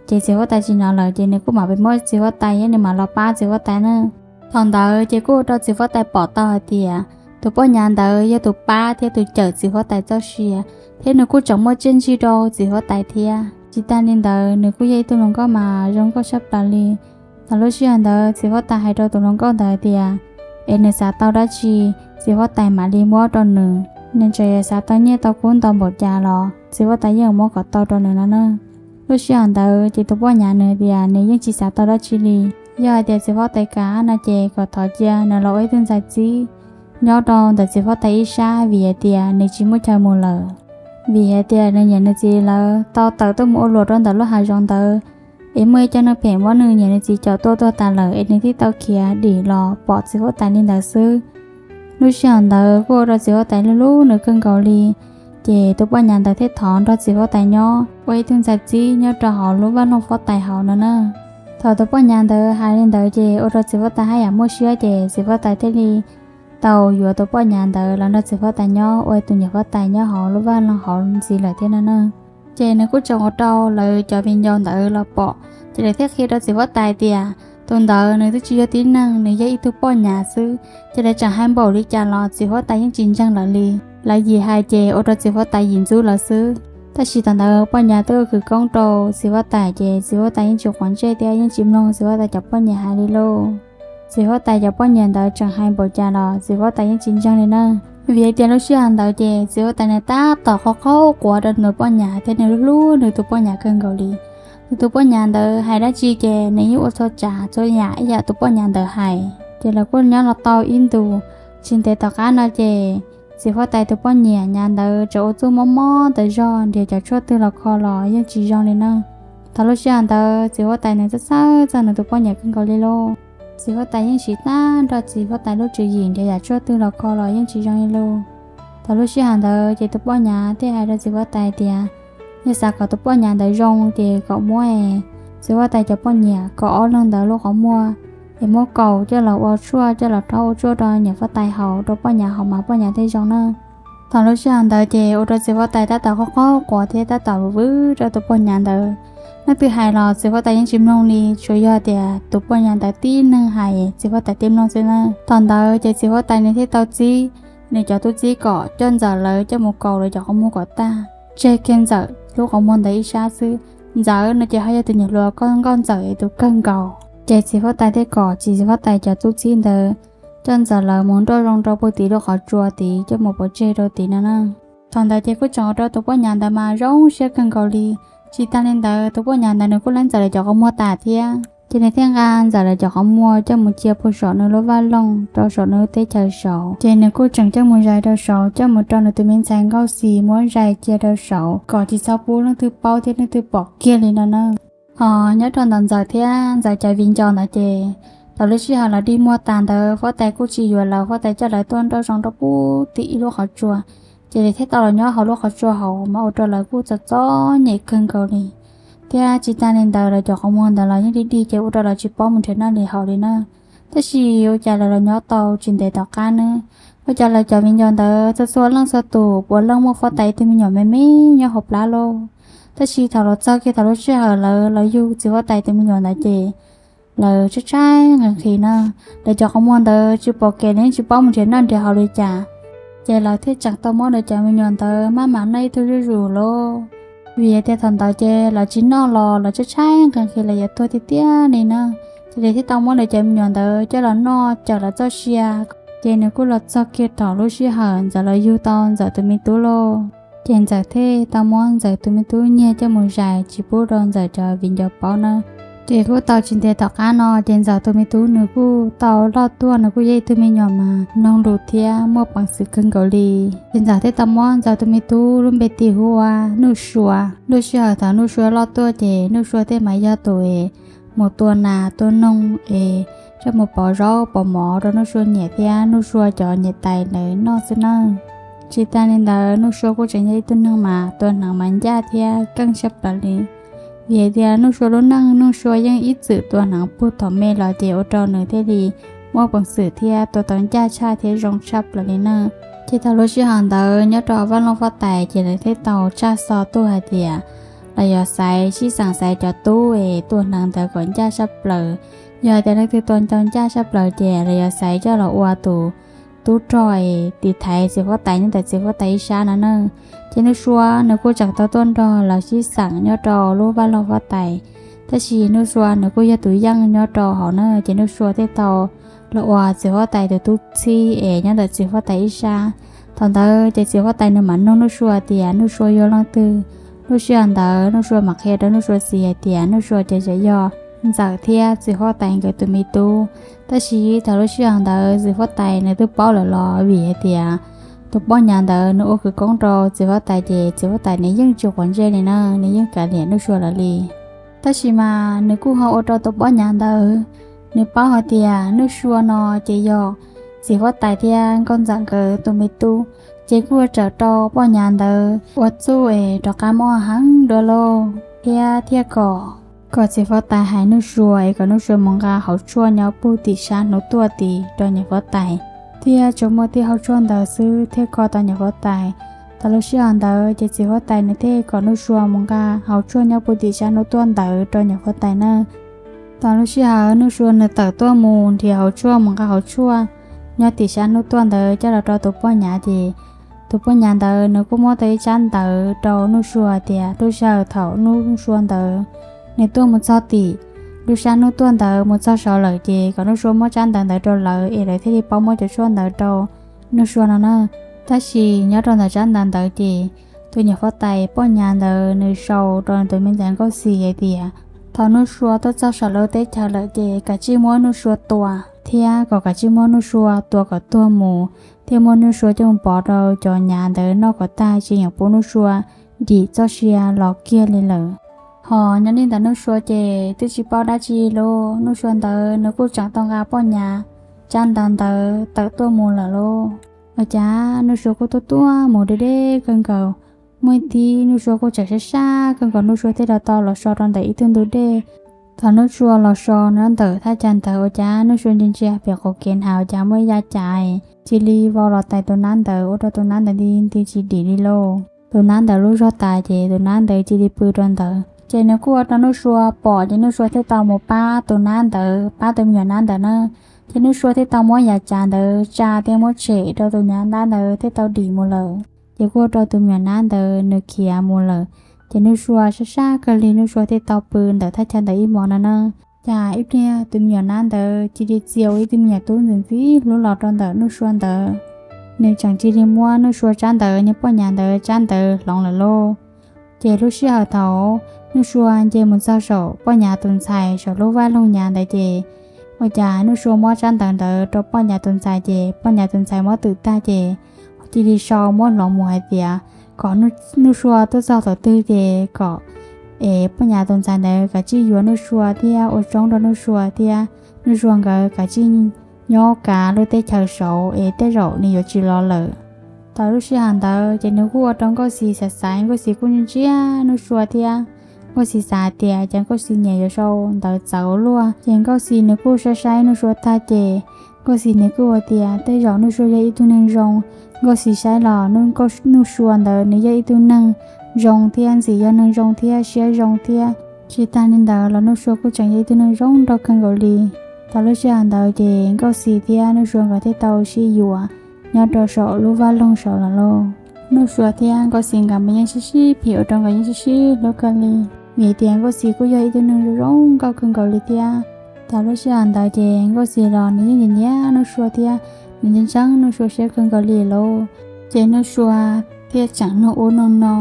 Ces txiv huab tais tsis hnov lawm ces nws kuj mam pes muab txiv huab tais thiab nws mam los pab txiv huab tais na. Thaum ntawd ces kuj ua rau txiv huab tais pom tau hais tias tus poj nyav ntawd yog tus pab thiab tus cawm txiv huab tais txoj sia, thiab nws kuj tseem muaj txiaj ntsig rau txiv huab tais thiab. Tsis tas li ntawd nws kuj yog ib tug hluas nkauj mas zoo nkauj tshaj plaws li. Thaum lub sij hawm ntawd txiv huab tais hais rau tus hluas nkauj ntawd tias es nws xav tau dab tsi, txiv huab tais mam li muab rau nws. Nws tseem yuav xav tau nyiaj tau kub ntau npaum cas los txiv huab tais yeej muab kom tau rau nws no na. Lub sij hawm ntawd ces tus poj nyav nws tias nws yeej tsis xav tau dab tsi li. Yog hais tias txiv huab tais kam no ces kom thov cia nws los ua ib tug ntxhais txib nyob rau ntawm txiv huab tais ib sab vim hais tias nws tsis muaj chaw mus lawm. Vim hais tias nws niam nws txiv lawv tau tawm tuaj mus ua luam rau ntawm lub hav zoov ntawd, es muaj ib co neeg phem muab nws niam nws txiv cov tua tuag tas lawm es nws thiaj tau khiav dim los pom txiv huab tais li ntawd xwb. Lub sij hawm ntawd kuj ua rau txiv huab tais hlub hlub nws kawg nkaus li. Ces tus poj nyav ntawd thiaj thov nrog txiv huab tais nyob ua ib tug ntxhais txib nyob rau hauv lub vaj loog huab tais hauv no na. Thaum tus poj nyav ntawd hais li ntawd ces ua rau txiv huab tais haj yam muaj siab ces txiv huab tais thiaj li tau yuav tus poj nyav ntawd los nrog txiv huab tais nyob ua tus niam huab tais nyob hauv lub vaj loog hauv ntxiv lawm thiab no na. Ces nws kuj tseem ua rau lawv cov viv ncaus ntawd los pom, ces lawv thiaj qhia rau txiv huab tais tias tus ntawd nws twb tsis yog tib neeg, nws yog ib tug poj nyav xwb. Ces lawv tseem hais npaum li cas los txiv huab tais yeej tsis ntseeg lawv li. Lawv yim hais ces ua rau txiv huab tais yim ntxub lawv xwb. Tab sis thaum ntawd poj nyav twb ua khwv koob rau txiv huab tais ces txiv huab tais yeej tsis quav ntsej thiab yeej tsis mloog txiv huab tais cov poj niam hais li lauj. Txiv huab tais cov poj niam ntawd tseem hais npaum cas los txiv huab tais yeej tsis ntseeg li na. Vim hais tias lub sij hawm ntawd ces txiv huab tais nws tab tom qaug qaug quav rau nws poj nyav thiab nws hlub nws tus poj nyav kawg nkaus li. Nws tus poj nyav ntawd hais dab tsi ces nws yeej ua txhua tsav txhua yam ib yam tus poj nyav ntawd hais. Ces lawv kuj nyob los tau ib ntus, tsis ntev tom qab no ces txiv huab tais tus poj niam nyav ntawd tseem ua txuj mob mob tas zog, nrhiav cov tshuaj twg los kho los yeej tsis zoo li na. Thaum lub sij hawm ntawd txiv huab tais nws txhawj txhawj txog nws tus poj niam kawg nkaus li lauj. Txiv huab tais yeej siv tag nrho txiv huab tais lub tswv yim nrhiav yam tshuaj twg los kho los yeej tsis zoo li lauj. Thaum lub sij hawm ntawd ces tus poj nyav thiaj hais rau txiv huab tais tias yog xav kom tus poj nyav ntawd zoo ces kom muab txiv huab tais cov poj niam kaum ob leeg ntawd lub qhov muag es muab kaus coj los ua tshuaj, coj los rhaub ua tshuaj rau niam huab tais haus rau poj nyav haus mas poj nyav thiaj zoo na. Thaum lub sij hawm ntawd ces ua rau txiv huab tais tab tom qaug qaug quav thiab tab tom vwm vwm rau tus poj nyav ntawd. Leej twg hais los txiv huab tais yeej tsis mloog li, tsuas yog tias tus poj nyav ntawd tib neeg hais txiv huab tais thiaj mloog xwb na. Thaum ntawd ces txiv huab tais nws thiaj tau txib nws cov tub txib kom coj Ntxawm lawv coj mus kaus lawv cov qhov muag kom tag, tseg kiag Ntxawm lub qhov muag ntawd ib sab xwb, Ntxawm no ces ho yog tus niam hluas Nkauj Ntxawm tus kawg nkaus. Ces txiv huab tais thiaj kom txiv huab tais cov tub txib ntawd coj Ntxawm lawv mus nroj zoo rau puag tim lub qhov tsua tid, coj mus pov tseg rau tid no na. Thaum ntawd ces kuj tseem ua rau tus poj nyav ntawd mas zoo siab kawg nkaus li. Tsis tas li ntawd tus poj nyav ntawd nws kuj laib Ntxawm lawv cov qhov muag tas thiab, ces nws thiaj nqa Ntxawm lawv cov qhov muag coj mus cia puag saum nws lub vaj loog rau saum nws lub teb chaws saud. Ces nws kuj tseem coj mus zais rau saud, coj mus rau nws tus me ntxhais Nkauj Xis muab zais cia rau saud kom tsis txhob pub leej twg paub thiab leej twg pom kiag li no na. Ho nyob rau ntawm Ntxawm thiab Ntxawm cov viv ncaus ntawd ces thaum lub sij hawm lawv dig muag tas ntawd huab tais kuj tsis yuav lawv, huab tais coj lawv tuaj nroj zoo rau puag tim ib lub qhov tsua. Ces lawv thiaj tau los nyob hauv lub qhov tsua hauv mas ua rau lawv kuj txom txom nyem kawg nkaus li. Thiab tsis tas li ntawd lawv cov qhov muag ntawd los yeej dig dig ces ua rau lawv tsis paub mus nrhiav noj nrhiav haus li na. Tab sis ua cas lawv los nyob tau tsis ntev tom qab ne, ua cas lawv cov viv ncaus ntawd txhua txhua leej txhua tus puav leej muaj huab tais ib tug me nyuam me me nyob hauv plab lauj. Tab sis thaum los txog kiag thaum lub sij hawm lawv los yug txiv huab tais tus me nyuam ntawd ces lawv tshaib tshaib nqhis nqhis na. Lawv cov qhov muag ntawd tsis pom kev los yeej tsis paub mus nrhiav noj nrhiav haus li cas. Ces lawv thiaj tseem tau muab lawv cov me nyuam ntawd maj mam noj ib tug zuj zus lauj. Vim tias thaum ntawd ces lawv tsis noj los lawv tshaib tshaib nqhis nqhis lawv yuav tuag tiag tiag li na. Ces lawv thiaj tau muab lawv cov me nyuam ntawd coj los noj cawm lawv txoj sia. Ces nws kuj los txog kiag thaum lub sij hawm Ntxawm los yug tau Ntxawm tus me tub lauj. Ces Ntxawm thiaj tau muab Ntxawm tus me tub nyiag coj mus zais tsis pub rau Ntxawm cov viv ncaus paub na. Ces kuj tau tsis ntev tom qab no ces Ntxawm tus me tub nws kuj tau loj tuaj, nws kuj yog ib tug me nyuam mas mloog lus thiab muaj peev xwm kawg nkaus li. Ces Ntxawm thiaj tau muab Ntxawm tus me tub lub npe tis hu ua Nuj Sua. Lub sij hawm thaum Nuj Sua loj tuaj ces Nuj Sua thiaj mas yog tus es mus tua nas tua noog es coj mus pov zaub pov mov rau Nuj Sua niam thiab Nuj Sua cov niam tais lawv noj xwb na. Tsis tas li ntawd Nuj Sua kuj tseem yog ib tug neeg mas tua hneev mas ncaj thiab keej tshaj plaws li. Vim hais tias Nuj Sua lub neej Nuj Sua yeej ib txwm tua hneev puag thaum me los ces ua rau nws thiaj li muaj peev xwm thiab tua tau ncaj tshaj thiab zoo tshaj plaws li na. Ces thaum lub sij hawm ntawd nyob rau hauv vaj loog huab tais ces lawv thiaj tau tshaj xov tuaj hais tias lawv yuav xaiv sib xeem xaiv cov tub es tua hneev ntawd kom ncaj tshaj plaws. Yog hais tias leej twg tua tau ncaj tshaj plaws ces lawv yuav xaiv coj los ua tus tub rog es tiv thaiv txiv huab tais nyob ntawm txiv huab tais ib sab no na. Ces Nuj Sua nws kuj tseem tau tuaj nrog lawv sib xeem nyob rau lub vaj loog huab tais. Tab sis Nuj Sua nws kuj yog tus yeej nyob rau hauv na, ces Nuj Sua thiaj tau los ua txiv huab tais tus tub txib es nyob ntawm txiv huab tais ib sab. Thaum ntawd ces txiv huab tais nws mam nug Nuj Sua tias Nuj Sua yog leej twg. Lub sij hawm ntawd Nuj Sua mam qhia rau Nuj Sua txiv hais tias Nuj Sua ces yog Ntxawm thiab txiv huab tais nkawd tus me tub. Tab sis thaum lub sij hawm ntawd txiv huab tais nws twb paub lawm los vim hais tias tus poj nyav ntawd nws ua khawv koob rau txiv huab tais ces txiv huab tais nws yeej tsis quav ntsej li na, nws yeej kav liam Nuj Sua lawv li. Tab sis mas nws kuj ho ua rau tus poj nyav ntawd nws paub hais tias Nuj Sua no ces yog txiv huab tais thiab Nkauj Ntxawm nkawd tus me tub, ces kuj ua raws rau poj nyav ntawd ua txuj es rov qab mob heev dua lauj, thiab thiaj kom, kom txiv huab tais hais Nuj Sua es kom Nuj Sua mus nqa hauv tshuaj nyob puag tim sab hnub tuaj tid rau niam huab tais, thiab tsuas muaj tib hauv tshuaj ntawd xwb thiaj kho tau niam huab tais. Thaum lub sij hawm ntawd ces txiv huab tais nws thiaj kom Nuj Sua mus nqa hauv tshuaj nyob puag tim sab hnub tuaj ntawd rau niam huab tais na. Thaum lub sij hawm Nuj Sua nws tawm tuaj mus nrhiav hauv tshuaj mus nqa hauv tshuaj nyob tim sab hnub tuaj ntawd coj los rau tus poj nyav ces tus poj nyav ntawd nws kuj muab tau ib tsab ntawv rau Nuj Sua tias lub sij hawm thaum Nuj Sua ntawd nws tuaj mus txog tim lub sab hnub tuaj ntawd mus txog saud lawm ces kom Nuj Sua muab tsab ntawv ntawd rau lawv es lawv thiaj li paub muab cov tshuaj ntawd rau Nuj Sua no na. Tab sis nyob rau ntawm tsab ntawv ntawd ces tus niam huab tais poj nyav ntawd nws sau rau tus me ntxhais Nkauj Xis hais tias thaum Nuj Sua tuaj txog saum lawv teb chaws lawm ces kav tsij muab Nuj Sua tua, thiab kom kav tsij muab Nuj Sua tua kom tuag mus, thiab muab Nuj Sua coj mus pov rau cov nyav ntawd noj kom tag tsis yeem pub Nuj Sua dim txoj sia los kiag li lawm. Ho nyob li ntawd Nuj Sua ces twb tsis paub dab tsi lauj, Nuj Sua ntawd nws kuj tseem tau nqa poj nyav tsab ntawv ntawd tawm tuaj mus lawm lauj. Ua cas Nuj Sua kuj tuaj tuaj mus deb deb kawg nkaus. Muaj ib thib Nuj Sua kuj tseem sab sab kawg nkaus, Nuj Sua thiaj rov tau los so rau ntawm ib tug ntug dej. Thaum Nuj Sua los so nyob ntawm thaj chaw ntawd ua cas Nuj Sua ntsia ntsia pem qaum kev hnav ua cas muaj ib yav cav cia li vau los tais tus nab ntawd ua rau tus nab ntawd nti nti tsis dim li lauj. Tus nab ntawd lub zog tas ces tus nab ntawd cia li pw rau ntawd. Ces nws kuj ua rau Nuj Sua pom ces Nuj Sua thiaj tau mus pab tus nab ntawd, pab tus me nyuam nab ntawd na. Ces Nuj Sua thiaj tau muab yav cav ntawd tsa thiab muab tshem rau tus nab ntawd thiaj tau dim mus lawm. Ces kuj ua rau tus me nyuam nab ntawd nws khiav mus lawm. Ces Nuj Sua sab sab kawg li, Nuj Sua thiaj tau pw ntawm thaj chaw ntawd ib hmos no na. Cas ib pliag tus me nyuam nab ntawd cia li txia ua ib tug me nyuam tub ntxim ntxim hlub los rau ntawm Nuj Sua ntawd. Nws tseem cia li muab Nuj Sua tsab ntawv, niag poj nyav ntawd tsab ntawv hloov lawm lauj. Ces lub sij hawm thaum Nuj Sua nce mus txog saum poj nyav tus ntxhais saum lub vaj loog nyav ntawd ces ua cas Nuj Sua muab tsab ntawv ntawd rau poj nyav tus ntxhais ces poj nyav tus ntxhais muab twm tag ces cia li sau muab hloov mus hais tias kom Nuj Sua tuaj txog thaum twg ces kom es poj nyav tus ntxhais ntawd kav tsij yuav Nuj Sua thiab ua tsaub rau Nuj Sua thiab Nuj Sua nkawd kav tsij nyob kav lub teb chaws saud es tej zaum nws yuav tsis los lawm. Thaum lub sij hawm ntawd ces nws kuj ua rau Nkauj Xis xav xaiv, Nkauj Xis kuj ntsia Nuj Sua thiab Nkauj Xis xav hais tias cas Nkauj Xis niam yuav sau ntawv txawv luaj. Ces Nkauj Xis nws kuj saib saib Nuj Sua tag ces Nkauj Xis nws kuj ua tias tej zaum Nuj Sua yog ib tug neeg zoo. Nkauj Xis saib los Nuj Sua ntawd nws yog ib tug neeg zoo thiab ntxim yog neeg zoo thiab siab zoo thiab. Tsis tag li ntawd los Nuj Sua kuj tseem yog ib tug neeg zoo nraug kawg nkaus li. Thaum lub sij hawm ntawd ces Nkauj Xis thiab Nuj Sua nkawd thiaj tau sib yuav nyob rau saum lub vaj loog saud lawm lauj. Nuj Sua thiab Nkauj Xis nkawd mas yeej sib sib phim ua rau nkawd yeej sib sib hlub kawg li, vim tias Nkauj Xis kuj yog ib tug neeg zoo nkauj kawg nkaus li thiab. Thaum lub sij hawm ntawd ces Nkauj Xis los nws yeej nyiam nyiam Nuj Sua thiab nws ntseeg ntseeg Nuj Sua siab kawg nkaus li lauj. Ces Nuj Sua thiaj tseem nug ub nug no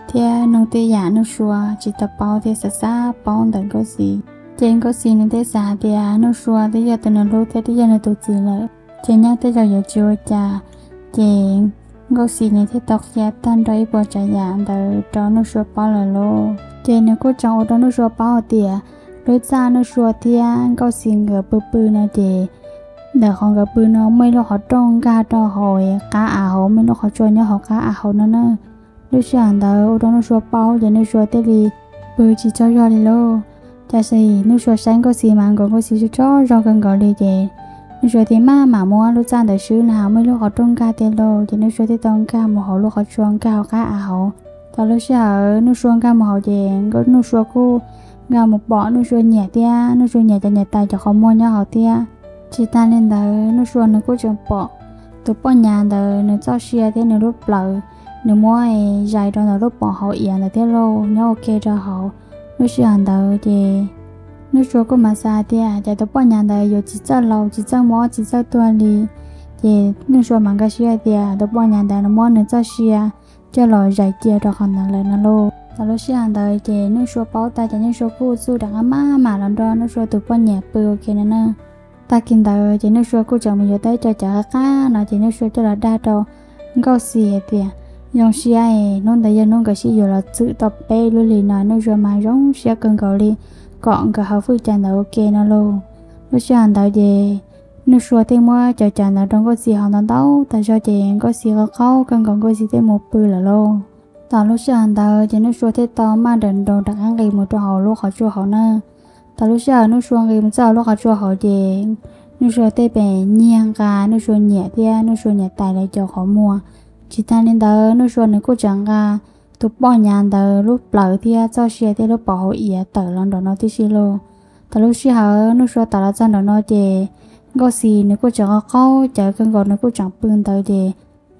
thiab nug tej yam Nuj Sua tsis tau paub thiab xav xav paub ntawm Nkauj Xis. Ces Nkauj Xis nws thiaj xav hais tias Nuj Sua twb yog tus nws hlub thiab twb yog nws tus txiv lawm ces nyob tej zaum yuav tsis ua cas. Ces Nkauj Xis nws thiaj tau qhia tag nrho ib puas tsav yam ntawd rau Nuj Sua paub lawm lauj. Ces nws kuj tseem ua rau Nuj Sua paub hais tias lub txaj Nuj Sua thiab Nkauj Xis nkawd pw pw no ces ntawm qhov nkawd pw no muaj ib lub qhov rooj nkag rau hauv qab av hauv, muaj ib lub qhov tsua nyob hauv qab av hauv no na. Lub sij hawm ntawd ua rau Nuj Sua paub ces Nuj Sua thiaj li pw tsis tsaug zog li lauj. Tab sis Nuj Sua saib Nkauj Xis mas nkaus Nkauj Xis tsaug zog kawg nkaus li ces Nuj Sua thiaj maj mam muab lub txaj ntawd swb na has muaj ib lub qhov rooj nkag tiag lauj. Ces Nuj Sua thiaj tau nkag mus hauv lub qhov tsua nkag hauv qab av hauv. Thaum lub sij hawm Nuj Sua nkag mus hauv ces Nuj Sua kuj nkag mus pom Nuj Sua niam thiab Nuj Sua niam cov niam tais cov qhov muag nyob hauv thiab. Tsis tag li ntawd Nuj Sua nws kuj tseem pom tus poj nyav ntawd nws txoj sia thiab nws lub plawv, nws muab zais rau ntawm lub pom hauv iav ntawd thiab lauj, nyob ua ke rau hauv. Lub sij hawm ntawd ces Nuj Sua kuj mas xav tias cas tus poj nyav ntawd yuav tsis txawj laus tsis txawj mob tsis txawj tuag li. Ces Nuj Sua mas nkag siab hais tias tus poj nyav ntawd nws muab nws txoj sia coj los zais cia rau qhov ntawd lawm no lauj. Thaum lub sij hawm ntawd ces Nuj Sua paub tas ces Nuj Sua kuj txuj rov qab maj mam los nrog Nuj Sua tus poj niam pw ua ke no na. Tag kis ntawd ces Nuj Sua kuj tseem mus yuav tau ib co cawv qab qab no ces Nuj Sua coj los dag rau Nkauj Xis hais tias zoo siab es hnub ntawd yog hnub nkawd sib yuav los txwm tau peb lub hlis no, Nuj Sua mas zoo siab kawg nkaus li kom nkawd haus fwj cawv ntawd ua ke no lauj. Lub sij hawm ntawd ces Nuj Sua thiaj muab cov cawv ntawd rau Nkauj Xis haus ntau ntau tas zog ces Nkauj Xis qaug qaug kawg nkaus Nkauj Xis thiaj mus pw lawm lauj. Thaum lub sij hawm ntawd ces Nuj Sua thiaj tau maj nrawm nroos rov qab nqis mus rau hauv lub qhov tsua hauv na. Thaum lub sij hawm Nuj Sua nqis mus txog hauv lub qhov tsua hauv ces Nuj Sua tej pem nyiag nqa Nuj Sua niam thiab Nuj Sua niam tais lawv cov qhov muag. Tsis tag li ntawd Nuj Sua nws kuj tseem nqa tus poj nyav ntawd lub plawv thiab txoj sia thiab lub pom hauv iav tawm los nraum no tib si lauj. Thaum lub sij hawm Nuj Sua tawm los txog nraum no ces Nkauj Xis nws kuj tseem qaug qaug cawv kawg nkaus nws kuj tseem pw ntawd ces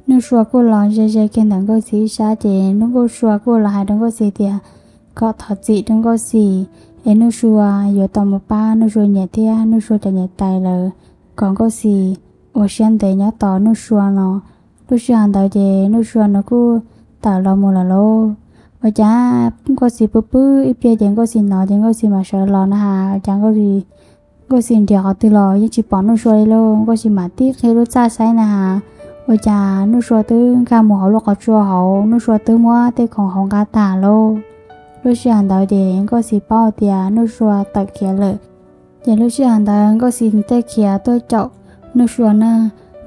Nuj Sua kuj los ze ze kiag ntawm Nkauj Xis ib sab ces Nuj Sua kuj los hais rau Nkauj Xis tias kom thov txim rau Nkauj Xis es Nuj Sua yuav tau mus pab Nuj Sua niam thiab Nuj Sua cov niam tais lawv kom Nkauj Xis ua siab ntev nyob tos Nuj Sua no. Lub sij hawm ntawd ces Nuj Sua nws kuj tawm los mus lawm lauj. Ua cas Nkauj Xis pw pw ib pliag ces Nkauj Xis hnov ces Nkauj Xis mam sawv los na has, ua cas Nkauj Xis nrhiav qhov twg los yeej tsis pom Nuj Sua li lauj. Nkauj Xis mam tib qhib lub txaj saib na has, ua cas Nuj Sua twb nkag mus hauv lub qhov tsua hauv, Nuj Sua twb muab tej khoom hauv nqa tag lauj. Lub sij hawm ntawd ces Nkauj Xis paub tias Nuj Sua tawm khiav lawm. Ces lub sij hawm ntawd Nkauj Xis thiaj khiav tuaj caum Nuj Sua na.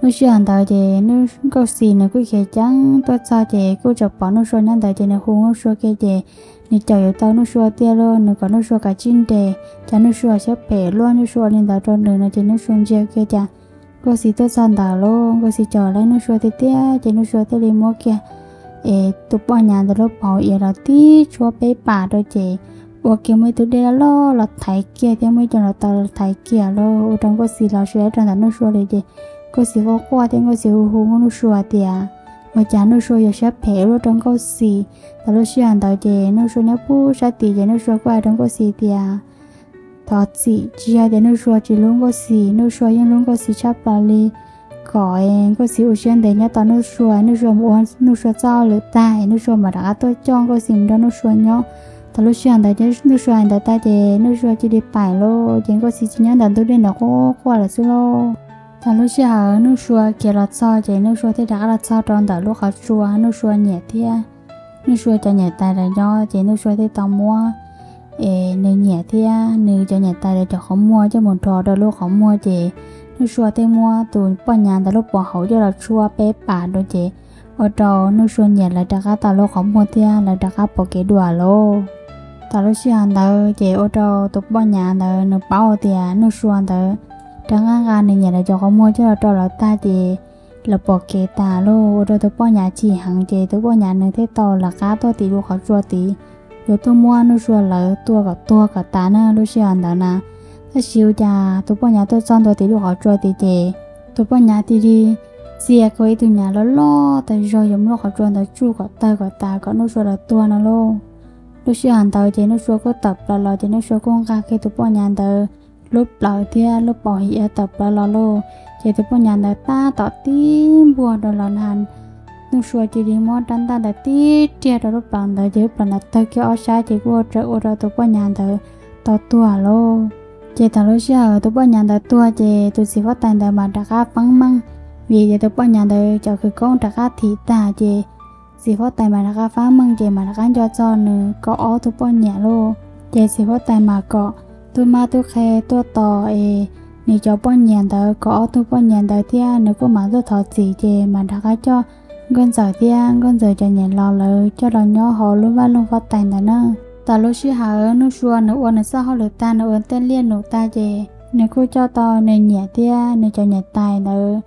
Lub sij hawm ntawd ces Nkauj Xis nws kuj khiav ceev tuaj txog ces kuj tseem pom Nuj Sua nyob ntawd ces nws hu Nuj Sua kiag ces nws caum yuav tau Nuj Sua tiag lauj, nws kom Nuj Sua kav tsij nres, cas Nuj Sua siab phem luaj, Nuj Sua ua li ntawd rau nws no ces Nuj Sua ntsia kiag cas Nkauj Xis tuaj txog ntawd lauj, Nkauj Xis caum lawm Nuj Sua tiag tiag ces Nuj Sua thiaj li muab kiag es tus poj nyav ntawd lub pov iav los tib tshuab peb pas rau ces ua kiag muaj ib tug dej loj loj los thaiv kiag thiab muaj ib co hluav taws los thaiv kiag lauj, ua rau Nkauj Xis los tsis tau rau ntawm Nuj Sua li ces Nkauj Xis quaj quaj thiab Nkauj Xis hu hu Nuj Sua tias ua cas Nuj Sua yuav siab phem ua luaj rau Nkauj Xis. Thaum lub sij hawm ntawd ces Nuj Sua nyob pub sab tid ces Nuj Sua kuj hais rau Nkauj Xis tias thov txim, tsis yog tias Nuj Sua tsis hlub Nkauj Xis, Nuj Sua yeej hlub Nkauj Xis tshaj plaws li. Kom Nkauj Xis ua siab ntev nyob tos Nuj Sua, Nuj Sua mus ua Nuj Sua txoj hauj lwm tag es Nuj Sua mam rov qab tuaj coj Nkauj Xis mus nrog Nuj Sua nyob. Thaum lub sij hawm ntawd ces Nuj Sua hais ntawd tag ces Nuj Sua cia li pais lawm, ces Nkauj Xis cia nyob ntawm ntug dej ntawd quaj quaj lawm xwb lauj. Thaum lub sij hawm Nuj Sua khiav los txog ces Nuj Sua thiaj rov qab los txog rau ntawm lub qhov tsua Nuj Sua niam thiab Nuj Sua cov niam tais lawv nyob, ces Nuj Sua thiaj tau muab es nws niam thiab nws cov niam tais lawv cov qhov muag coj mus nrho rau lub qhov muag, ces Nuj Sua thiaj muab tus poj nyav ntawd lub pov haum coj los tshuab peb pas rau, ces ua rau Nuj Sua niam lawv rov qab tau lub qhov muag thiab lawv rov qab pom kev dua lauj. Thaum lub sij hawm ntawd ces ua rau tus poj nyav ntawd nws paub tias Nuj Sua ntawd rov qab nqa nws niam lawv cov qhov muag coj los rau lawv tag ces lawv pom kev tas lauj, ua rau tus poj nyav chim heev, ces tus poj nyav nws thiaj tau lawv qab tuaj tim lub qhov tsua tid, yuav tuaj muab Nuj Sua lawv tua kom tuag kom tas na lub sij hawm ntawd na. Tab sis ua cas tus poj nyav tuaj txog ntua tim lub qhov tsua tid ces tus poj nyav cia li txia kiag ib tug nyav loj loj tas zog yuav muab lub qhov tsua ntawd tsuj kom tawg kom tas kom Nuj Sua lawv tuag no lauj. Lub sij hawm ntawd ces Nuj Sua kuj tawm plaws los, ces Nuj Sua kuj nqa kiag tus poj nyav ntawd lub plawv thiab lub paum hiav tawm plaws los lauj. Ces tus poj nyav ntawd tab tom tib npuaj rau los na, Nuj Sua cia li muab rab ntaj ntawd tib riag rau lub plawv ntawd, ces lub plawv ntawd tawg kiag ob sab, ces kuj ua rau tus poj nyav ntawd tau tuag lauj. Ces thaum lub sij hawm tus poj nyav ntawd tuag ces tus txiv huab tais ntawd mas rov qab faab meej, vim tias tus poj nyav ntawd cov khawv koob rov qab thim tag, ces txiv huab tais mas rov qab faab meej, ces mas rov qab nco txog nws kaum ob tug poj niam lauj. Ces txiv huab tais mas kom tub mab tub qhe tuaj tos es nws cov poj niam ntawd, kaum ob tug poj niam ntawd thiab nws kuj mam tuaj thov txim, ces mas rov qab coj Nkauj Ntxawm thiab Nkauj Ntxawm cov niam laus lawv coj los nyob hauv lub vaj loog huab tais ntawd na. Thaum lub sij hawm Nuj Sua nws ua nws txoj hauj lwm tag, nws ua tej liaj num tag, ces nws kuj coj tau nws niam thiab nws cov niam tais ntawd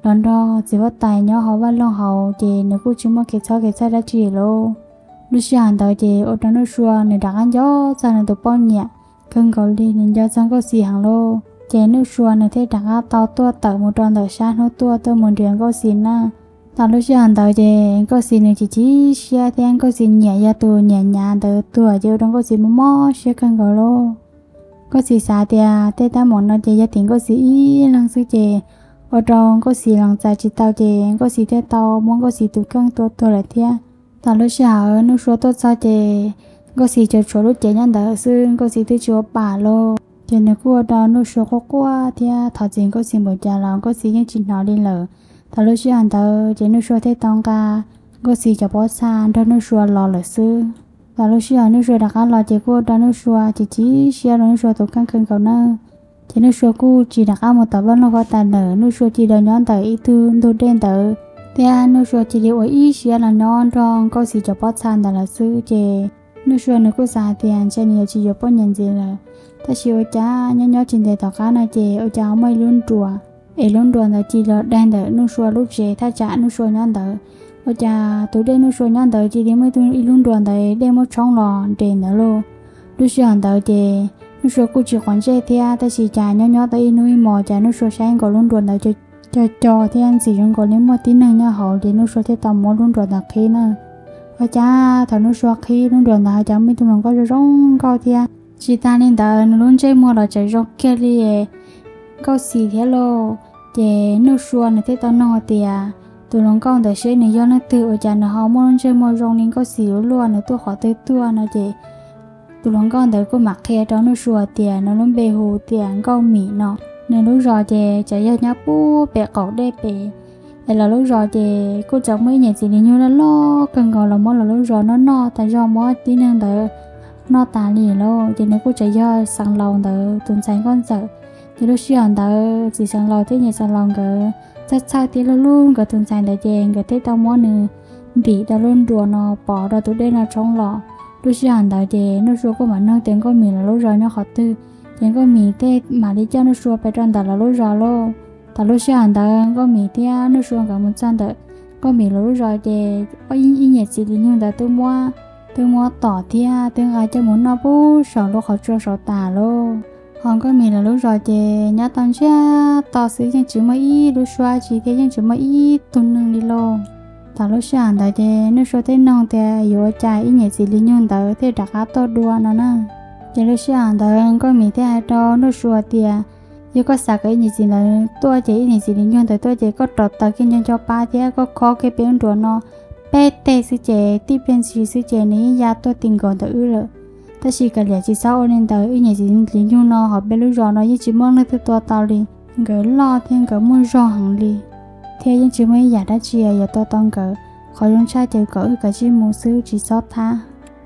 los nrog txiv huab tais nyob hauv vaj loog hauv, ces nws kuj tsis muaj kev txhawj kev txhawj dab tsi lauj. Lub sij hawm ntawd ces ua rau Nuj Sua nws rov qab nco txog nws tus poj niam kawg nkaus li, nws nco txog Nkauj Xis heev lauj. Ces Nuj Sua nws thiaj rov qab tau tuaj tawm mus rau ntawm sab hnub tuaj tuaj mus nrhiav Nkauj Xis na. Thaum lub sij hawm ntawd ces Nkauj Xis nws chim chim siab thiab Nkauj Xis niam yog tus niam nyav ntawd tuag, ces ua rau Nkauj Xis mob mob siab kawg nkaus lauj. Nkauj Xis xav tias tej teeb meem no ces yog tim Nkauj Xis ib leeg xwb, ces ua rau Nkauj Xis lees txais tsis tau, ces Nkauj Xis thiaj tau muab Nkauj Xis tus kheej tua tuag lawm thiab. Thaum lub sij hawm Nuj Sua tuaj txog ces Nkauj Xis tsuas tshuav lub cev nyob ntawd xwb, Nkauj Xis twb tsis ua pam lauj. Ces nws kuj ua rau Nuj Sua quaj quaj thiab thov txim Nkauj Xis npaum cas los Nkauj Xis yeej tsis hnov li lawm. Thaum lub sij hawm ntawd ces Nuj Sua thiaj tau nqa Nkauj Xis cov pob txha nrog Nuj Sua los lawm xwb. Thaum lub sij hawm Nuj Sua rov qab los ces kuj ua rau Nuj Sua chim chim siab rau Nuj Sua tus kheej kawg nkaus na. Ces Nuj Sua kuj tsis rov qab mus tom vaj loog huab tais lawm, Nuj Sua cia li los nyob ntawm ib tug ntug dej ntawd, thiab Nuj Sua cia li ua ib siab los nyob nrog Nkauj Xis cov pob txha ntawd lawm xwb. Ces Nuj Sua nws kuj xav hais tias ntshe nws yuav tsis yuav poj niam ntxiv lawm, tab sis ua cas nyob nyob tsis ntev tom qab no ces ua cas ho muaj ib lub nruas, es lub nruas ntawd cia li los daig ntawm Nuj Sua lub tsev thaj tsam Nuj Sua nyob ntawd. Ua cas tus dej Nuj Sua nyob ntawd cia li muaj ib lub nruas ntawd dej muab tshoob los nres ntawd lauj. Lub sij hawm ntawd ces Nuj Sua kuj tsis quav ntsej thiab, tab sis cas nyob nyob tau ib hnub ib hmos cas Nuj Sua saib nkaus lub nruas ntawd co co thiab ntxim zoo nkaus li muaj tib neeg nyob hauv, ces Nuj Sua thiaj tau muab lub nruas ntawd qhib na. Ua cas thaum Nuj Sua qhib lub nruas ntawd ho cas muaj ib tug hluas nkauj zoo zoo nkauj thiab. Tsis tas li ntawd nws lub ntsej muag los tseem zoo kiag li Nkauj Xis thiab lauj. Ces Nuj Sua nws thiaj tau nug hais tias tus hluas nkauj ntawd seb nws yog leej twg ua cas nws ho muaj lub ntsej muag zoo li Nkauj Xis ua luaj, nws tuaj qhov twg tuaj no. Ces tus hluas nkauj ntawd kuj mam qhia rau Nuj Sua tias nws lub npe hu tias Nkauj Mim no, nws lub zos ces tseem yog nyob pub pem qaum dej pem. Es lawv lub zos ces kuj tseem muaj ib niam txiv li nyug loj loj kawg nkaus los muab lawv lub zos noj noj tas zog, muab tib neeg ntawd noj tas li lauj. Ces nws kuj tseem yog xeev laus ntawd tus ntxhais Nkauj Ntxawm. Ces lub sij hawm ntawd txiv xeev laus thiab niam xeev laus nkawd txhawj txhawj thiab hlub hlub nkawd tus ntxhais ntawd, ces nkawd thiaj tau muab nws ntim rau lub nruas no pov rau tus dej no tshoob los. Lub sij hawm ntawd ces Nuj Sua kuj mam nug tias Nkauj Mim lawv lub zos nyob qhov twg, ces Nkauj Mim thiaj mam li coj Nuj Sua pem rau ntawm lawv lub zos lauj. Thaum lub sij hawm ntawd Nkauj Mim thiab Nuj Sua nkawd mus txog ntawm Nkauj Mim lawv lub zos ces ib niam txiv li nyug ntawd twb muab, twb muab tom thiab twb nqa coj mus noj pub saum lub qhov tsua saud tas lauj. Ho Nkauj Mim lawv lub zos ces nyob tau ntsiag to xwb, yeej tsis muaj ib lub suab tsi thiab yeej tsis muaj ib tug neeg li lauj. Thaum lub sij hawm ntawd ces Nuj Sua thiaj noog tias yuav ua cas ib niam txiv Lis Nyug ntawd thiaj rov qab tuaj dua no na. Ces lub sij hawm ntawd Nkauj Mim thiaj hais rau Nuj Sua tias, yog koj xav kom ib niam txiv ntawd tuaj ces ib niam txiv Lis Nyug ntawd tuaj ces koj rauv taws kiag nco nco pab thiab koj khob kiag peb lub nruas no peb teg xwb ces tib pliag ntshis xwb ces nws yeej ya tuaj ti nkaus ntawm wb lawm. Tab sis kav liam tsis txhob ua li ntawd, ib niam txiv Lis Nyug no hauv peb lub zos no yeej tsis muaj leej twg tua tau li. Nkawd loj thiab nkawd muaj zog heev li, thiab yeej tsis muaj ib yam dab tsi yuav tua tau nkawd. Qhov zoo tshaj ces kom wb kav tsij mus xwb tsis txhob thab.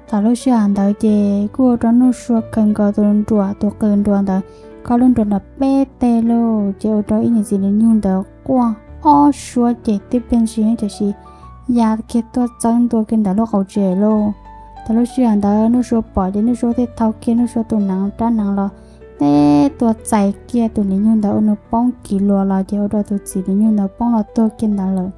Thaum lub sij hawm ntawd ces kuj ua rau Nuj Sua khaws nkaus tus nruas, tus qws nruas ntawd, khob lub nruas nram peb teg lauj, ces ua rau ib niam txiv Lis Nyug ntawd quaj ob suab ces tib pliag ntshis tiam sis ya kiag tuaj txawb ntua kiag ntawm lub qaum tsev lauj. Thaum lub sij hawm ntawd Nuj Sua pom ces Nuj Sua thiaj thau kiag Nuj Sua tus neev rab hneev los teb tua txais kiag tus Lis Nyug ntawd ua nws poob kiv luas los ces ua rau tus txiv Lis Nyug ntawd poob los tuag kiag ntawd lawm.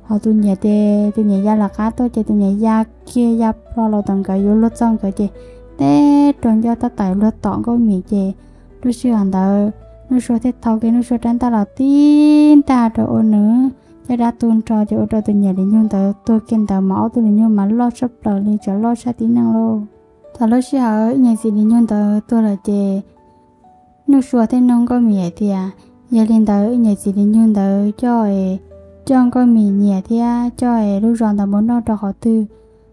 Ho tus niam ces tus niam ya lawv qab tuaj ces tus niam ya kiag ya plho los tom nkawd yuav luag txog nkawd ces teb rau ncauj tab tom luag tom Nkauj Mim ces lub sij hawm ntawd Nuj Sua thiaj thau kiag Nuj Sua rab ntaj los tib ntaj rau ua nws caj dab tu nrho ces ua rau tus niam Lis Nyug ntawd tuag kiag ntawd mas ob tug Lis Nyug mas loj tshaj plaws li, tseem loj tshaj tib neeg lauj. Thaum lub sij hawm ib niam txiv Lis Nyug ntawd tuag lawm ces Nuj Sua thiaj nug Nkauj Mim hais tias, yog li ntawd ib niam txiv Lis Nyug ntawd coj, coj Nkauj Mim niam thiab coj lub zos ntawd mus noj rau qhov twg?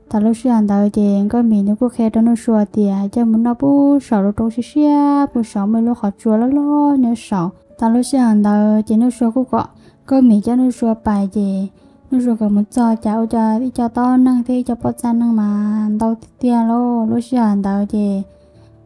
Thaum lub sij hawm ntawd ces Nkauj Mim nws kuj qhia rau Nuj Sua tias coj mus noj puag saum lub roob siab siab puag saum muaj ib lub qhov tsua loj loj nyob saum. Thaum lub sij hawm ntawd ces Nuj Sua kuj kom Nkauj Mim coj Nuj Sua pais ces Nuj Sua nkawd mus txog cas ua cas ib co tob neeg thiab ib co pob txha neeg mas ntau tiag tiag lauj. Lub sij hawm ntawd ces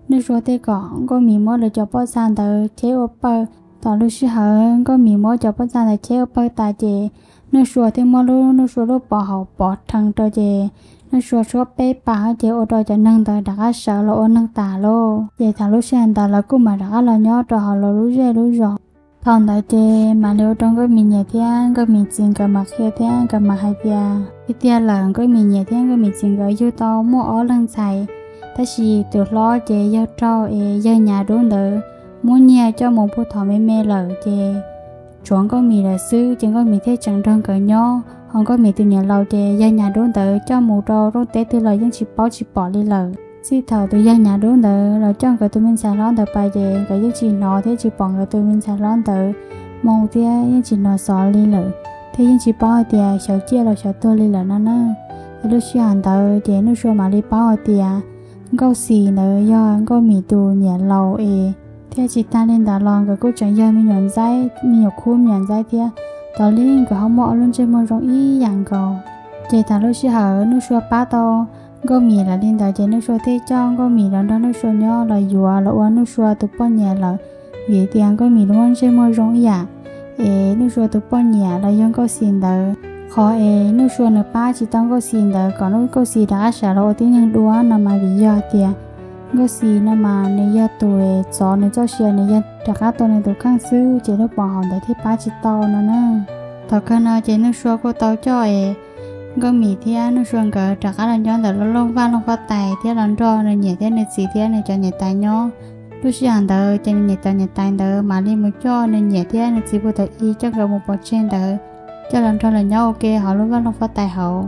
Nuj Sua thiaj kom Nkauj Mim muab lawv cov pob txha ntawd cheb ua pawg. Thaum lub sij hawm Nkauj Mim muab cov pob txha ntawd cheb ua pawg tas ces Nuj Sua thiaj muab lub Nuj Sua lub pov haum pov rhees rau ces Nuj Sua tshuab peb pas ces ua rau cov neeg ntawd rov qab sawv los ua neeg tas lauj. Ces thaum lub sij hawm ntawd lawv kuj mam rov qab los nyob rau hauv lawv lub zej lub zos. Thaum ntawd ces mam li ua rau Nkauj Mim niam thiab Nkauj Mim txiv nkawd mam qhia thiab nkawd mam hais tias, tiag tiag lawm Nkauj Mim niam thiab Nkauj Mim txiv nkawd yug tau muaj ob leeg ntxhais, tab sis tus hlob ces yog raug es yawg Nyav Dub ntawd muab nyiag coj mus pub thov me me lawm ces tshuav Nkauj Mim lawm xwb ces Nkauj Mim thiaj tseem nrog nkawd nyob. Ho Nkauj Mim tus niam laus ces yawg Nyav Dub ntawd coj mus rau rooj teb twg los yeej tsis paub tsis pom li lawm. Txij thaum tus yawg Nyav Dub ntawd los coj nkawd tus me ntxhais hlob ntawd pais ces nkawd yeej tsis hnov thiab tsis pom nkawd tus me ntxhais hlob ntawd moo thiab yeej tsis hnov xov li lawm, thiab yeej tsis paub hais tias xyov ciaj los xyov tuag li lawm no na. Ces lub sij hawm ntawd ces Nuj Sua mam li paub hais tias Nkauj Xis ntawd yog Nkauj Mim tus niam laus es, thiab tsis tag li ntawd los nkawd kuj tseem yog me nyuam ntxaib, me nyuam khub me nyuam ntxaib thiab. Tau li nkawd ho muaj ob lub ntsej muag zoo ib yam nkaus. Ces thaum lub sij hawm Nuj Sua pab tau Nkauj Mim lawm li ntawd ces Nuj Sua thiaj coj Nkauj Mim los nrog Nuj Sua nyob los yuav los ua Nuj Sua tus poj niam lawm, vim tias Nkauj Mim muaj ntsej muag zoo ib yam. Es Nuj Sua tus poj niam los yog Nkauj Xis ntawd, qhov es Nuj Sua nws pab tsis tau Nkauj Xis ntawd kom Nkauj Xis rov qab sawv los ua tib neeg dua no mas vim yog tias Nkauj Xis no mas nws yog tus es txov nws txoj sia, nws yog rov qab tau nws tus kheej xwb ces lub pov haum ntawd thiaj pab tsis tau no na. Thaum kawg no ces Nuj Sua kuj tau coj es Nkauj Mim thiab Nuj Sua nkawd rov qab los nyob ntawm lub vaj loog huab tais thiab los nrog nws niam thiab nws txiv thiab nws cov niam tais nyob. Lub sij hawm ntawd ces nws niam cov niam tais ntawd mam li mus coj nws niam thiab nws txiv puag thaum ub coj nkawd mus pov tseg ntawd, coj los nrog lawv nyob ua ke hauv lub vaj loog huab tais hauv.